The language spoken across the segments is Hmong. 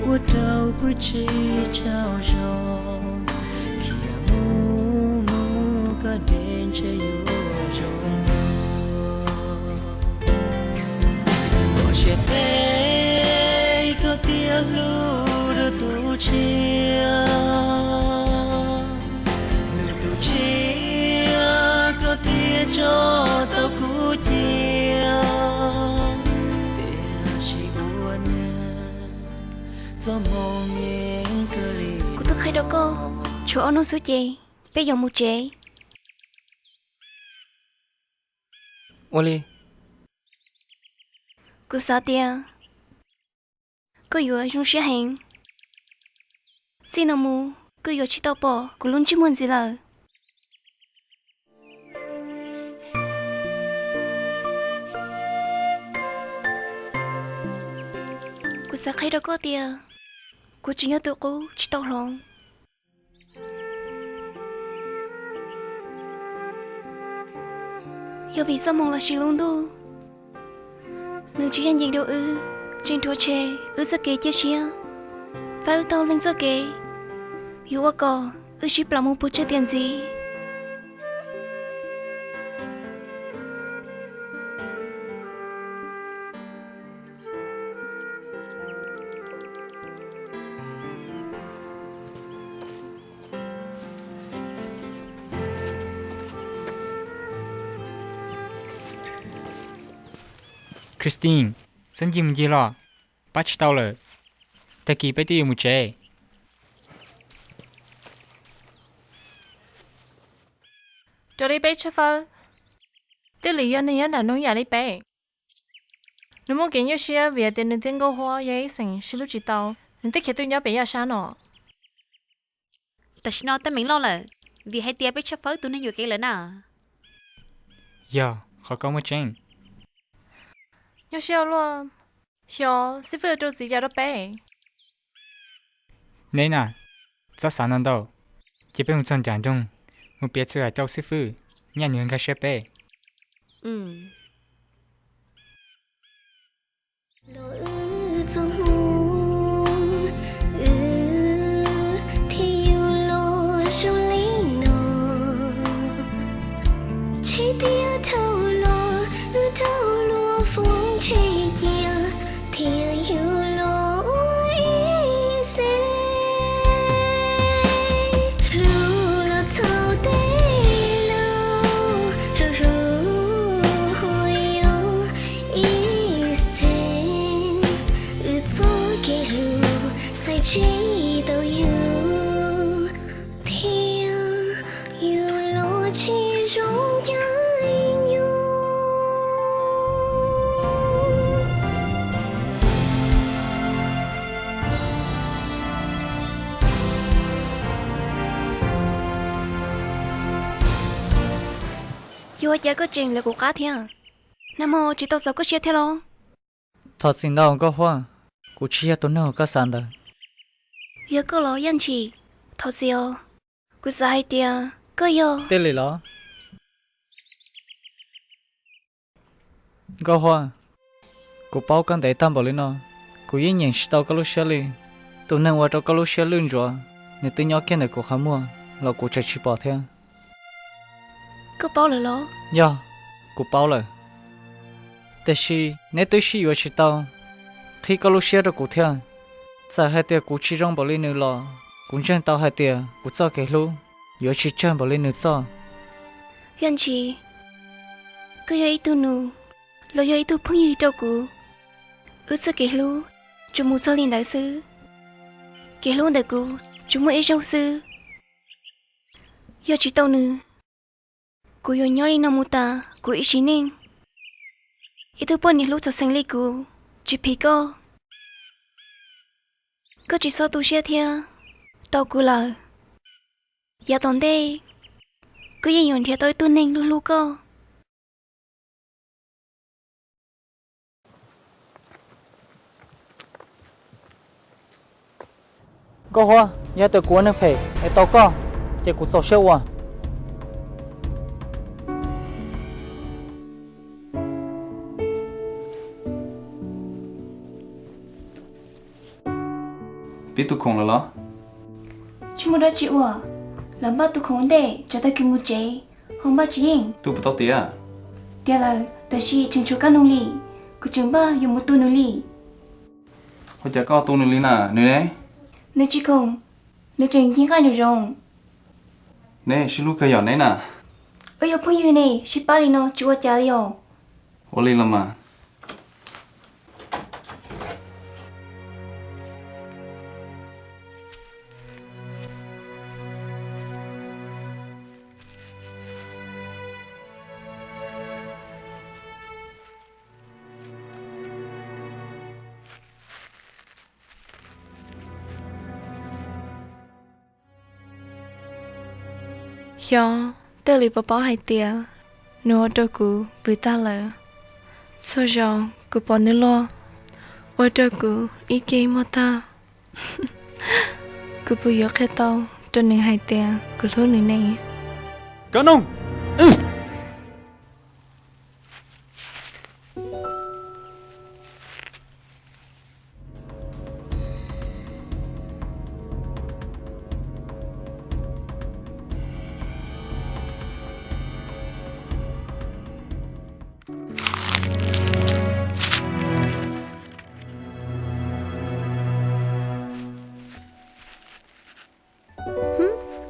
Ua rau pub tsi tsaug zog, khiav mus mus koj deb ntshe yuav zoo dua. Koj siab phem koj thiaj hlub rau tus tshiab, nws tus tshiab koj thiaj tso tau kuv cia. Tiam sis ua neeg txoj hmoo yeej kawg li. Kuv twb qhia rau koj, tshuav ob hnub xwb ces peb yuav mus tsev. Ua li. Kuv xav tias koj yuav zoo siab heev. Txij no mus koj yuav tsis tau pom kuv lub ntsej muag ntxiv lawm. Kuv xav qhia rau koj tias kuv tseem yog tus qub tsis tau hloov. Yog vim txoj hmoo los sis lub ntuj, nws tsis yog ncees rau wb, tseem rhuav tshem wb txoj kev cia siab, faib wb taug leej txoj kev, yuav ua kom wb sib plam mus puas tsawg tiam ntxiv. Christine, txhob ncig mus ncig los, pab tsis tau lawm. Tag kis peb twb yuav mus tsev. Raws li peb tshawb fawb, Tij Lis yog neeg nyob nram nroog ib yam li peb. Nws muaj kev nyuaj siab vim hais tias nws thiab Nkauj Huab yog ib xeem sib hlub tsis tau, nws thiaj khiav tuaj nyob pem Yaj Sab no. Tam sim no teeb meem loj lawm, vim hais tias peb tshawb fawb tus neeg yuam kev lawm na. Yog, qhov ko muaj tseeb. Nyuaj siab ua luaj, xyov xib fwb yuav rau txim cas rau peb. Neb na, txhob xav ntau ntau, cia peb mus txog nram nroog, mus piav txhua yam rau xib fwb, nyaj nws nkag siab peb. Los wb txoj hmoo wb thiaj yuav los zoo li no. Tsis tias dhau los wb dhau los foob ntsej cia thiaj yuav los ua ib xeem. Hlub los txhaum tej lus, hlub hlub hu yuav ib xeem. Wb txoj kev hlub xaiv tsis tau yus, thiaj yus los tsis zoo caij nyoog. Yog ua cas koj tseem lawv kuv qab thiab? Nag hmo tsis tau xav koj siab thiab los? Thov txim ntau Nkauj Huab, kuv tsis yog tus neeg uas koj xav ntawd. Yog koj los Yaj Ntshis, thov txim os. Kuv xav hais tias koj yog Tij Lis los? Nkauj Huab, kuv paub koj ntev tag npaum li no, kuv yeej nyeem tsis tau koj lub siab li. Tus neeg ua rau koj lub siab lwj ntsuav, nws twb nyob kiag ntawm kuv qhov muag los kuv tseem tsis pom thiab. Koj paub lawm los? Yog, kuv paub lawm. Tiam sis neb twb sib yuav tsis tau, qhib koj lub siab rau kuv thiab. Txawm hais tias kuv tsis zoo npaum li nws los kuv ntseeg tau hais tias kuv txoj kev hlub yuav tsis tsawg npaum li nws txoj. Yaj Ntshis, koj yog ib tug nus los yog ib tug phooj ywg rau kuv. Wb txoj kev hlub tsuas mus txog li ntawd xwb. Kev hlub ntawm kuv tsuas muaj ib zaug xwb. Yog tsis tau nws, kuv yuav nyob li no mus tas kuv ib sim neej. Ib tug poj niam hlub txog xeem li kuv, tsis phim koj. Koj tsis txhob tu siab thiab, tau kuv lawm. Yav tom ntej, koj yeej yuav nrhiav tau ib tug neeg hlub hlub koj. Nkauj Huab, yog tias kuv ua neeg phem es tau koj, ces kuv txaus siab ua. Pib tu khoom lawm los? Tsis muaj dab tsi ua, lawv npaj tu khoom ua ntej tsam tag kis mus tsev, ho npaj tsis yeej. Tu puas tau tiav? Tiav lawm, tab sis tseem tshuav Kab Noog li, kuv tseem npaj yuav mus tu nws li. Ua cas koj tu nws li na, nws ne? Nws tsis khoom, nws tseem ncig nqaij nraum zoov. Neb sib hlub kawg yom neb na. Wb yog phooj ywg ne, sib pab li no tsis ua cas li os. Ua li los mas. Xyov tej li, paub paub hais tias nws ua rau kuv vwm tag lawm. Txhua zaus kuv pom nws los ua rau kuv ib ce muag tag. Kuv puas yuav qhia tau rau nws hais tias kuv hlub nws ne? Kab Noog!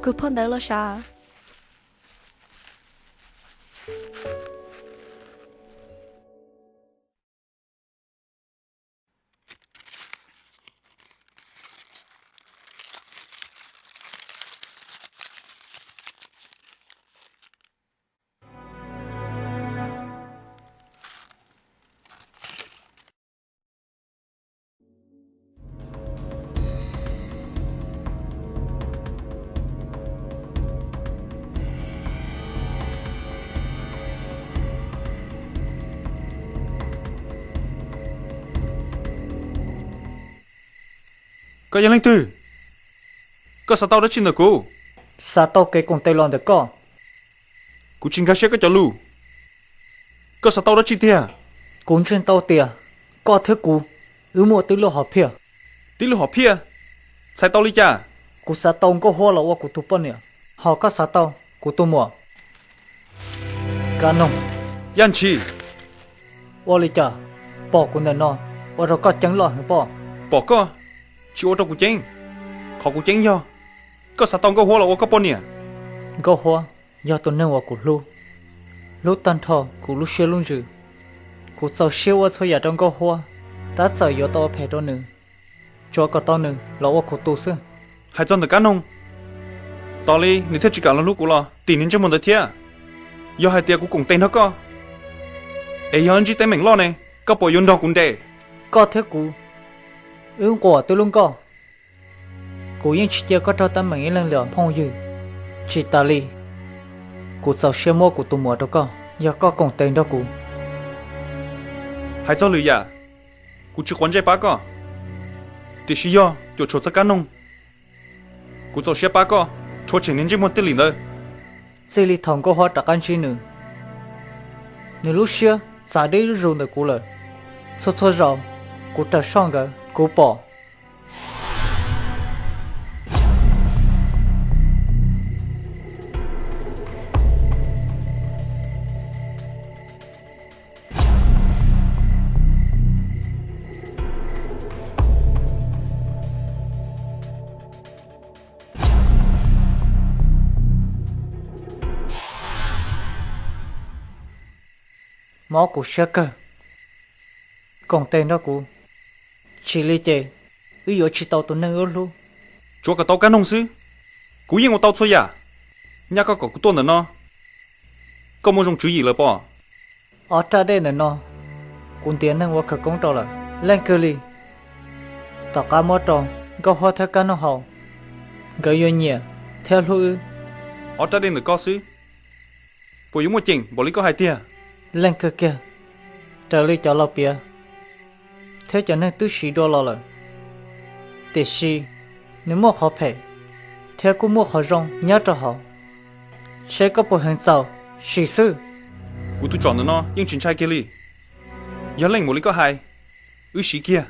Kuv phau ntawv los sav. Koj yog leej twg? Koj xav tau dab tsi ntawm kuv? Xav tau kev koom tes los ntawm koj. Kuv tsis nkag siab koj cov lus. Koj xav tau dab tsi tiag? Kuv ntseeg tau tias koj thiab kuv wb muaj tib lub hom phiaj. Tib lub hom phiaj? Txhais tau li cas? Kuv xav tau Nkauj Huab los ua kuv tus poj niam, ho koj xav tau kuv tus muam Kab Noog. Yaj Ntshis! Ua li cas pom kuv ntawm no ua rau koj ceeb loj heev pob? Pom koj tsis ua rau kuv ceeb. Qhov kuv ceeb yog koj xav tau Nkauj Huab los ua koj poj niam. Nkauj Huab yog tus neeg uas kuv hlub, hlub tag nrho kuv lub siab lub ntsws. Kuv txaus siab ua txhua yam rau Nkauj Huab, tab txawm yuav tau ua phem rau nws, tsuav kom tau nws los ua kuv tus xwb. Hais txog ntawm Kab Noog, tos li nws thiaj tsis kam los hlub kuv los tim niag ntsej muag ntawd thiab. Yog hais tias kuv koom tes nrog koj, es yog wb ntsib teeb meem loj ne, koj puas yuav nrog kuv nres? Koj thiab kuv wb nquam twb lub nkoj, kuv yeej tsis cia koj raug teeb meem ib leeg li os phooj ywg. Tsis tas li, kuv txaus siab muab kuv tus muam rau koj yog koj koom tes nrog kuv. Hais txog lwm yam, kuv tsis quav ntsej pab koj, tiam sis yog cuam tshuam txog Kab Noog, kuv txaus siab pab koj rhuav tshem niag ntsej muag tij lim ntawd. Txij li thaum Nkauj Huab rov qab ntsib nws, nws lub siab txav deb zuj zus ntawm kuv lawm. Txhua txhua zaus kuv raws soj nkawd, kuv pom mob kuv siab kawg. Koom tes nrog kuv, tsis li ces wb yuav tsis tau tus neeg wb hlub. Tsuav kom tau Kab Noog xwb, kuv yeej ua tau txhua yam. Nyaj koj kom kuv tuaj ntawm no, koj muaj zoo tswv yim lawm pob? Ob raj dej ntawm no kuv ntiav neeg ua khawv koob rau lawm. Leej twg li tom qab muab rau Nkauj Huab thiab Kab Noog haus, nkawd yuav nyiam thiab hlub wb. Ob raj dej ntawm koj xwb, puas yuav muaj ceem npaum li koj hais tiag? Leej twg kiag, raws li cov laus piav thiab cov neeg twb siv dua los lawm, tiam sis nws muaj qhov phem thiab kuj muaj qhov zoo nyob rau hauv. Seb koj puas heev txaus, sim xwb. Kuv tus tsom ntawm no yeej tsis ntshai kiag li. Yog leej npaum li koj hais, wb siv kiag.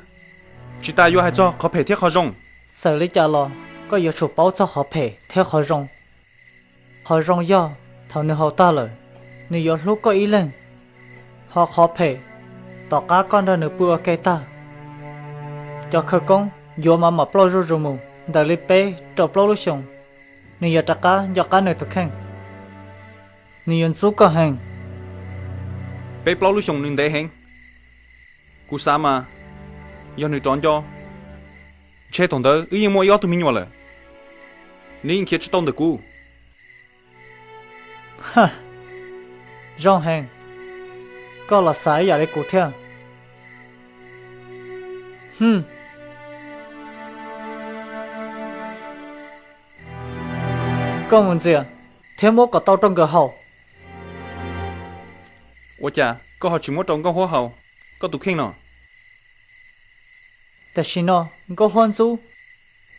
Tsis tas yuav hais txog qhov phem thiab qhov zoo, Txawm li cas los koj yuav tsum paub txog qhov phem thiab qhov zoo. Qhov zoo yog thaum nws haus tag lawm, nws yuav hlub koj ib leeg. Ho qhov phem, tom qab koj nrog nws pw ua ke tag, cov khawv koob yuav mam mam ploj zuj zus mus ntawm li peb rau plaub lub xyoos, nws yuav rov qab nco qab nws tus kheej. Nws yuav ntxub koj heev. Peb plaub lub xyoos nws ntev heev. Kuv xav mas yog nws rov nco, ntshe thaum ntawd wb yeej muaj ib ob tug me nyuam lawm. Nws yeej khiav tsis tau ntawm kuv. Zoo heev, koj los xav ib yam li kuv thiab. Hwm. Koj mus ntxias thiab muab kom tau rau nkawd haus. Ua cas koj ho tsis muab rau Nkauj Huab haus, koj tus kheej no? Tam sim no Nkauj Huab ntxub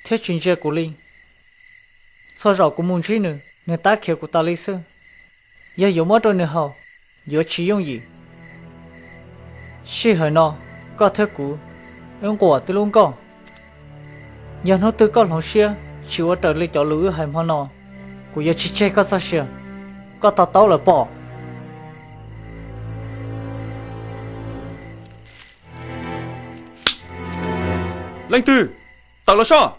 thiab tsis ntsia kuv li. Txhua zaus kuv mus ntsib nws, nws tab khiav kuv tas li xwb. Yog yuav muab rau nws haus, yuav tsis yooj yim. Sij hawm no, koj thiab kuv, wb nquam tib lub nkoj. Yog hnub twg koj hloov siab tsis ua raws li cov lus wb hais hmo no, kuv yuav tsis tseg koj txoj sia. Koj to taub lawm pob? Leej twg? Tawm los soj!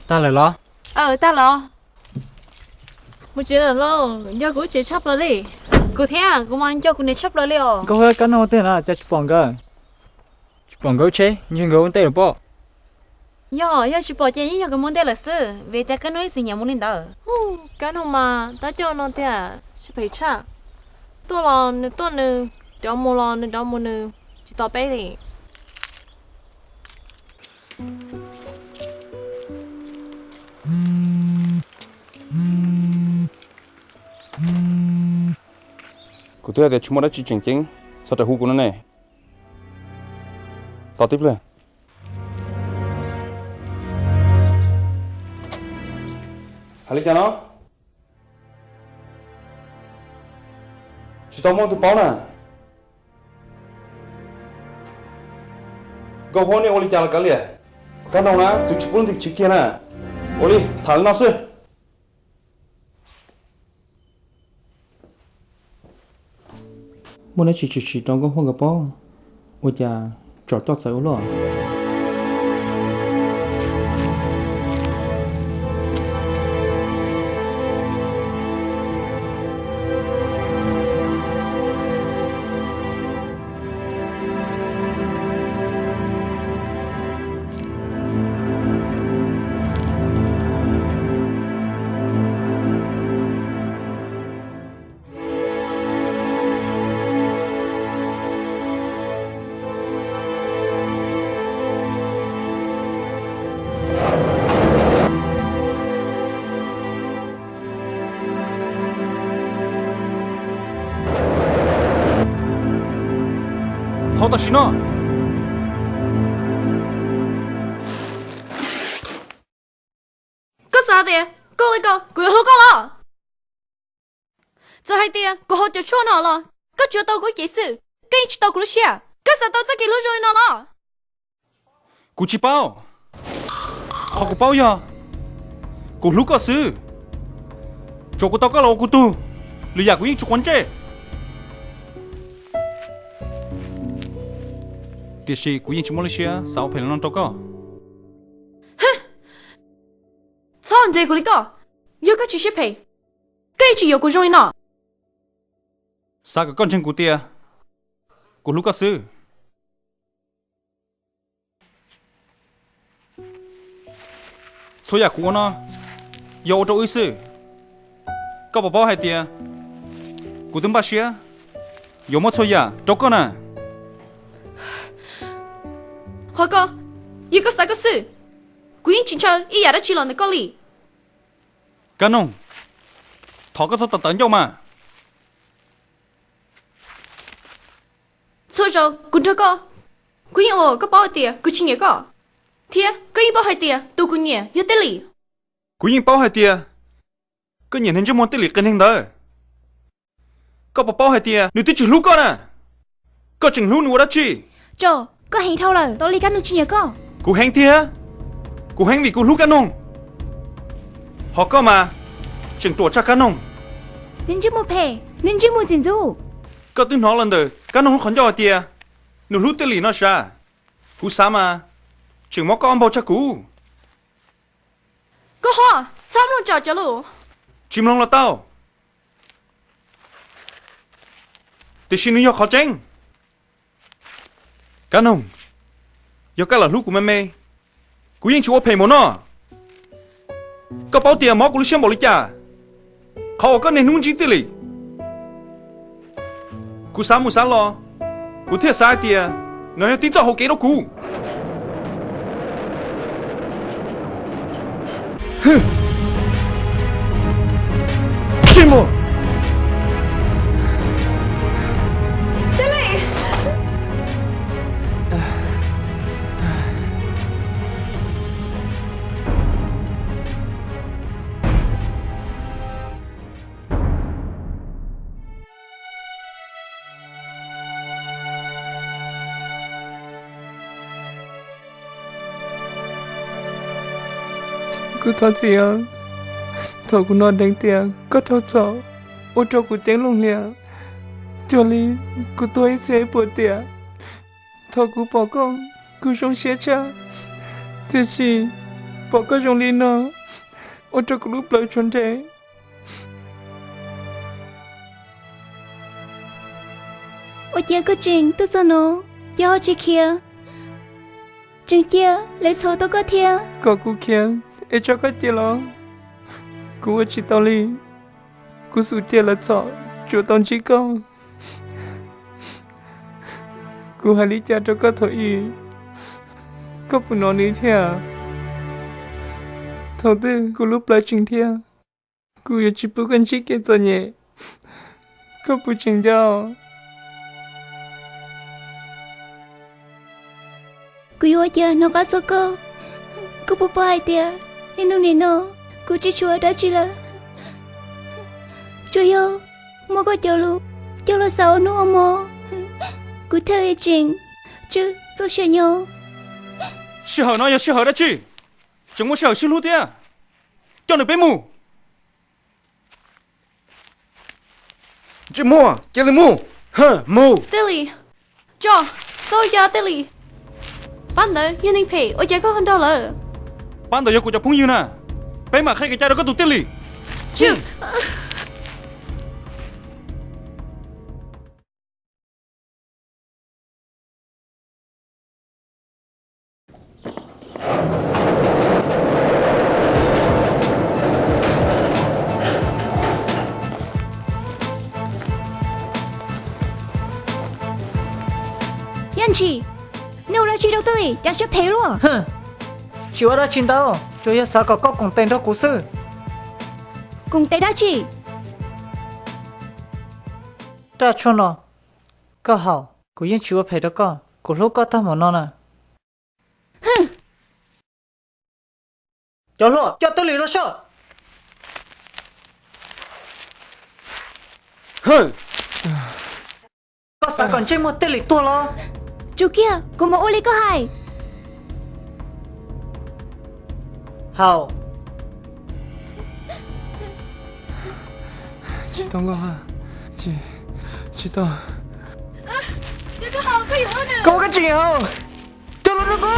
Tag lawm los? Aw, tag los. Mus tsev lawm lauj, nco kuv tsev tshaj plaws li. Kuv thiab, kuv mas nco kuv niam tshaj plaws li os. Nkauj Huab, kab noog tiag na, cas tsis pom nkawd? Tsis pom nkawd tsheb, ntshe nkawd ua ntej lawm pob. Yog, yog tsis pom ces yeej yog nkawd mus ntej lawm xwb, vim tias kab noog ib txwm nyiam mus li ntawd. Kab noog mas tab coj no tiag, siab phem tshaj. Tuaj los nws tuaj nws, rov mus los nws rov mus nws, tsis tos peb li. Kuv twb hais tias tsis muaj dab tsi tseem ceeb txhob rawm hu kuv no ne. Tos tib pliag. Hais li cas no? Tsis tau muaj tus paub na. Nkauj Huab, nej ua li cas los kav liam. Kab noog na, txwv tsis pub leej twg chwv kiag na. Ua li, tham li no xwb. Muaj dab tsi tshwm sim rau Nkauj Huab nkawd paub, ua cas tsom coj txawv ua luaj. Hauv tam sim no, koj xav tias koj ua li ko kuv yuav hlub koj los? Txawm hais tias kuv haus cov tshuaj no los koj tsuas tau kuv ib ce xwb, koj yeej tsis tau kuv lub siab. Koj xav tau txoj kev hlub zoo li no los? Kuv tsis paub. Qhov kuv paub yog kuv hlub koj xwb. Tsuas kuv tau koj los ua kuv tug, lwm yam kuv yeej tsis quav ntsej. Tiam sis kuv yeej tsis muaj lub siab xav ua phem li no rau koj. Txhob ntxias kuv li koj. Yog koj tsis siab phem, koj yeej tsis yuav kuv zoo li no. Xav kom koj ntseeg kuv tias kuv hlub koj xwb. Txhua yam kuv ua no yog ua rau wb xwb. Koj puas paub hais tias kuv twb npaj siab yuav muab txhua yam rau koj na? Qhov ko yog koj xav koj xwb. Kuv yeej tsis ntshaw ib yam dab tsi los ntawm koj li. Kab Noog, thov koj txhob tawv ncauj mas. Txhua zaus kuv nrog koj, kuv yeej ua koj paub hais tias kuv tsis nyiam koj, thiab koj yeej paub hais tias tus kuv nyiam yog Tej Lim. Kuv yeej paub hais tias koj nyiam niag ntsej muag Tej Lim qias neeg ntawd. Koj puas paub hais tias nws twb tsis hlub koj na? Koj tseem hlub nws ua dab tsi? Tso, koj heev dhau lawm, tas li Kab Noog tsis nyiam koj. Kuv heev tiag, kuv heev vim kuv hlub Kab Noog. Ho koj mas, tseem ruam tshaj Kab Noog. Nws ntsej muag phem, nws ntsej muag txiv ntxub. Koj twb hnov los ntawm Kab Noog lub qhov ncauj hais tias nws hlub Tej Lim no sav. Kuv xav mas, tseem mob koj ob npaug tshaj kuv. Koj ho txhob mloog tsam cov lus. Tsis mloog los tau. Tiam sis nws yog qhov tseeb. Kab Noog, yog koj lam hlub kuv me me, kuv yeej tsis ua phem npaum no. Koj paub tias mob kuv lub siab npaum li cas, qhov uas koj niaj hnub ntsib Tej Lim. Kuv xav mus xav los, kuv thiaj xav hais tias no yog tib txoj hauv kev rau kuv. Tsis mus! Kuv thov txim os. Thaum kuv hnov deev tias koj raug txhom, ua rau kuv ceeb loo hlias, cuag li kuv tuag ib txhia ib puas tiam. Thaum kuv pom koj, kuv zoo siab tshaj, tiam sis pom koj zoo li no, ua rau kuv lub plawv tshuav nres. Ua cas koj tseem tuaj txog no, cas ho tsis khiav? Tseem cia lawv txhom tau koj thiab. Kom kuv khiav es tso koj cia los? Kuv ua tsis tau li. Kuv xum cia lawv txhom tsuas tau ntsib koj. Kuv hais li cas rau koj thaum ub, koj puas hnov li thiab? Thaum twg kuv lub plawv tseem thiab, kuv yuav tsis pub koj ntsib kev txom nyem. Koj puas tseem nco? Kuv yuav ua cas hnov qab txog koj? Koj puas paub hais tias niaj hnub nim no kuv tsis tshuav dab tsi lawm, tsuas yog muab koj cov lus coj los xav ua hnub ua hmo, kuv thiaj li tseem tswj txoj sia nyob. Sij hawm no yog sij hawm dab tsi? Tseem muaj sij hawm sib hlub thiab. Coj nws peb mus. Ntsej muag, cia li mus. Mus. Tej Lim, tso, txhob ua cas Tej Lim. Pab ntawd yog neeg phem, ua cas koj ho nrog lawv? Pab ntawd yog kuv cov phooj ywg na. Peb mam qhia kev cai rau koj tus Tej Lim. Yaj Ntshis, nej ua dab tsi rau Tej Lim cas siab phem luaj? Tsis ua dab tsi ntau, tsuas yog xav kom koj koom tes nrog kuv xwb. Koom tes dab tsi? Raj tshuaj no, koj haus, kuv yeej tsis ua phem rau koj, kuv hlub koj tag npaum no na. Cov hluas, coj Tej Lim los soj. Koj xav kom ntsej muag Tej Lim tuag los? Tsum kiag, kuv mam ua li koj hais. Haus. Tsis tau Nkauj Haj, tsis, tsis tau. Koj muab koj tseem haus. Coj los rau kuv.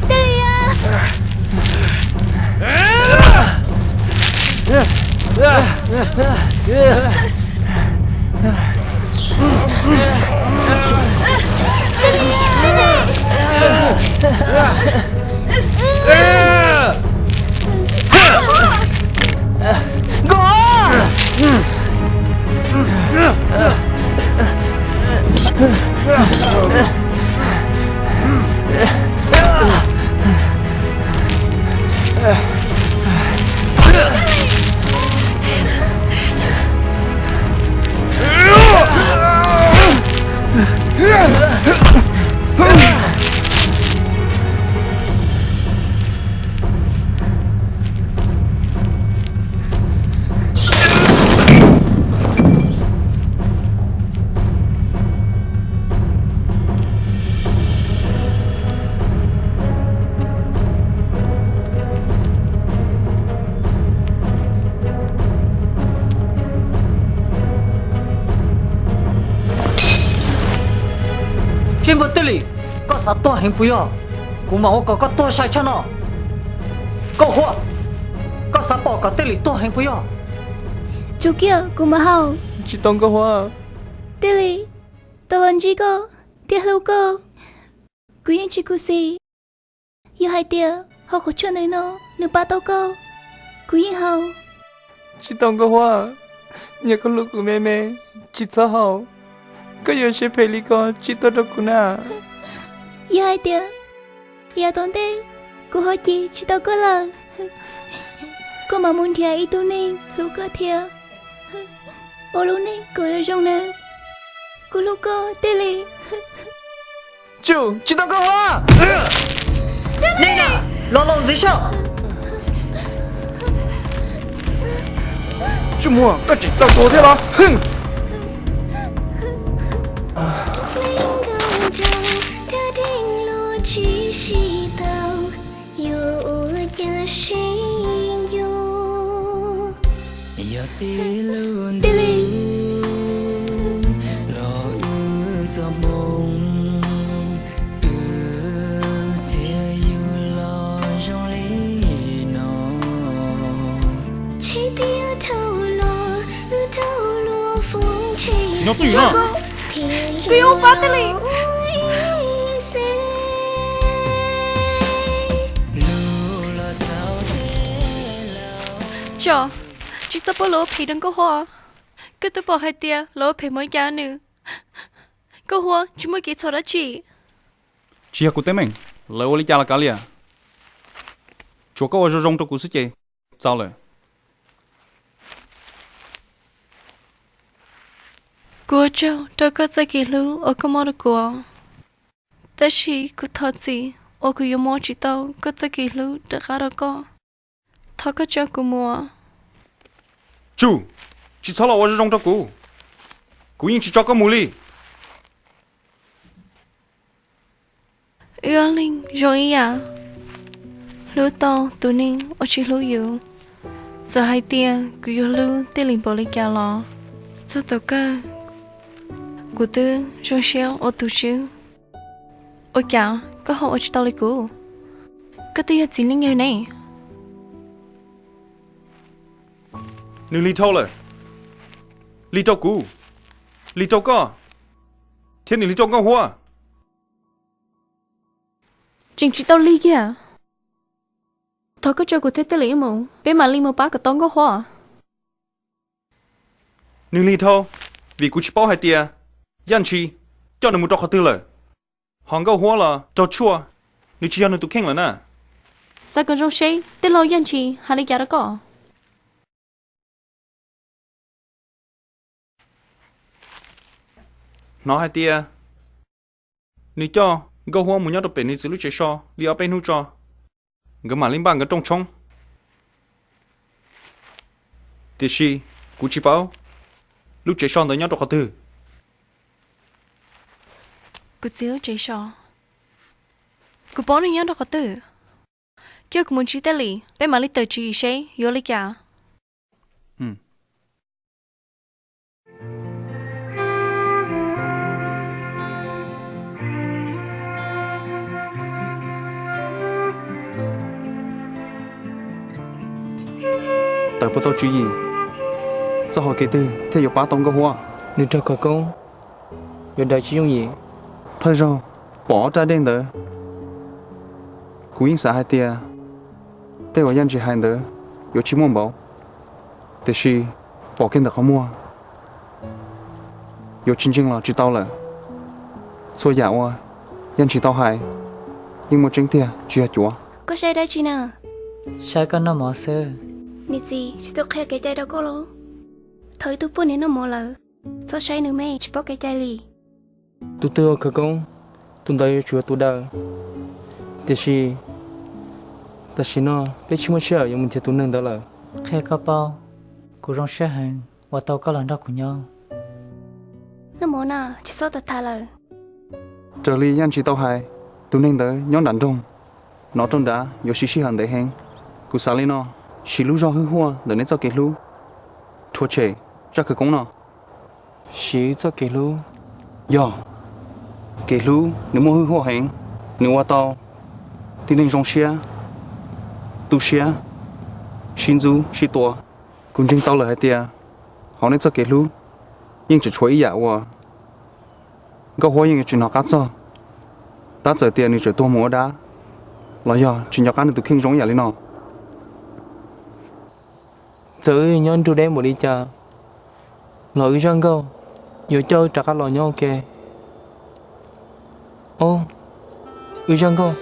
Tej Lim, Tsis muaj Tij Lis, koj xav tuag heev puas yog? Kuv mam ua kom koj tuag sai tshaj no. Nkauj Huab, koj xav pom kom Tij Lis tuag heev puas yog? Tsuas kiag kuv mam haus. Tsis tau Nkauj Huab. Tij Lis, tau los ntsib koj thiab hlub koj, kuv yeej tsis khuv xim. Yog hais tias hauv qhov tshuaj ntawm no nws pab tau koj, kuv yeej haus. Tsis tau Nkauj Huab, yog koj hlub kuv me me, tsis txhob haus. Koj yuav siab phem li ko tsis tuaj rau kuv na. Yog hais tias yav tom ntej kuv ho cim tsis tau koj lawm, koj mam mus nrhiav ib tug neeg hlub koj thiab ua lub neej kom zoo zoo na. Kuv hlub koj Tij Lis. Tsum, tsis tau Nkauj Huab. Nej na, los laus ntxiv saib. Tsum Muag, koj tseem txaus tuag thiab los? Tij Lis, nyob twj ywm no. Kuv yuav mus pab Tij Lis. Tso, tsis txhob pub lawv ua phem rau Nkauj Huab. Koj twb pom hais tias lawv ua phem hmoov cas nws. Nkauj Huab tsis muaj kev txhaum dab tsi. Tsis yog kuv teeb meem, lawv ua li cas los kav liam. Tsuas koj ua zoo zoo rau kuv xwb ces txaus lawm. Kuv ua tsaug rau koj txoj kev hlub uas koj muab rau kuv, tab sis kuv thov txim uas kuv yuav muab tsis tau koj txoj kev hlub rov qab rau koj. Thov koj tso kuv mus. Tsum, tsis txhob los ua zoo zoo rau kuv. Kuv yeej tsis tso koj mus li. Wb ob leeg zoo ib yam, hlub tau tus neeg uas tsis hlub yus. Txawm hais tias kuv yuav hlub Tij Lis npaum li cas los, txog thaum kawg kuv twb zoo siab ua tus tswv. Ua cas koj ho ua tsis tau li kuv? Koj twb yog txiv neej yawg ne. Nws lig dhau lawm. Lig rau kuv, lig rau koj, thiab nws lig rau Nkauj Huab. Tseem tsis tau lig kiag. Thov koj tso kuv thiab Tij Lis wb mus, peb mam li mus pab kom tau Nkauj Huab. Nws lig dhau, vim kuv tsis paub hais tias Yaj Ntshis coj nws mus rau qhov twg lawm. Ho Nkauj Huab los raug tshuaj, nws tsis yog nws tus kheej lawm na. Xav kom zoo seb tij laug Yaj Ntshis hais li cas rau koj. Hnov hais tias nws coj Nkauj Huab mus nyob rau pem nws txiv lub tsev so li ob peb hnub tso, nkawd mam li npaj nkawd rooj tshoob. Tiam sis kuv tsis paub lub tsev so ntawd nyob rau qhov twg. Kuv txiv lub tsev so, kuv paub nws nyob rau qhov twg. Coj kuv mus ntsib Tij Lis, peb mam li tawm tswv yim seb yuav li cas. Tawm puas tau tswv yim? Txoj hau kev twg thiaj yuav pab tau Nkauj Huab? Nws raug khawv koob, yuav daws tsis yooj yim. Thawj zaug pom ob raj dej ntawd, kuv yeej xav hais tias tej uas Yaj Ntsis hais ntawd yuav tsis muaj npaum, tiam sis pom kiag ntawm qhov muag yuav tsis ntseeg los tsis tau lawm. Txhua yam uas Yaj Ntsis tau hais yeej muaj tseeb tiag tsis yog cuav. Koj saib dab tsi na? Saib koj noj mov xwb. Niam txiv tsis tau qhia kev cai rau koj los? Thaum ib tug poj niam noj mov lawm, txhob saib nws me, tsis paub kev cai li. Tus twg ua khawv koob, tus ntawd yuav tsum yog tus daws. Tiam sis, tam sim no peb tsis muaj sij hawm yuav mus nrhiav tus neeg ntawd lawm. Qhia koj paub, kuv zoo siab heev uas tau koj los nrog kuv nyob. Noj mov na, tsis txhob tham lawm. Raws li Yaj Ntsis tau hais, tus neeg ntawd nyob nram nroog, nov rau nrad yuav siv sij hawm ntev heev. Kuv xav li no, siv lub zog hwj huaj ntawm neb txoj kev hlub rhuav tshem zaj khawv koob no. Siv txoj kev hlub. Yog, kev hlub nws muaj hwj huaj heev, nws ua tau tib neeg zoo siab, tu siab, sib ntxub sib tua. Kuv ntseeg tau lawm hais tias hauv neb txoj kev hlub yeej tseem tshuav ib yam uas Nkauj Huab yeej yuav tsis hnov qab txog, tab txawm tias nws tseem tuag mus ua dab los yog tsis nco qab nws tus kheej zoo ib yam li no. Txawm wb nyob nrug deb npaum li cas los wb zaj nkauj yuav coj wb rov qab los nyob ua ke. Ob, wb zaj nkauj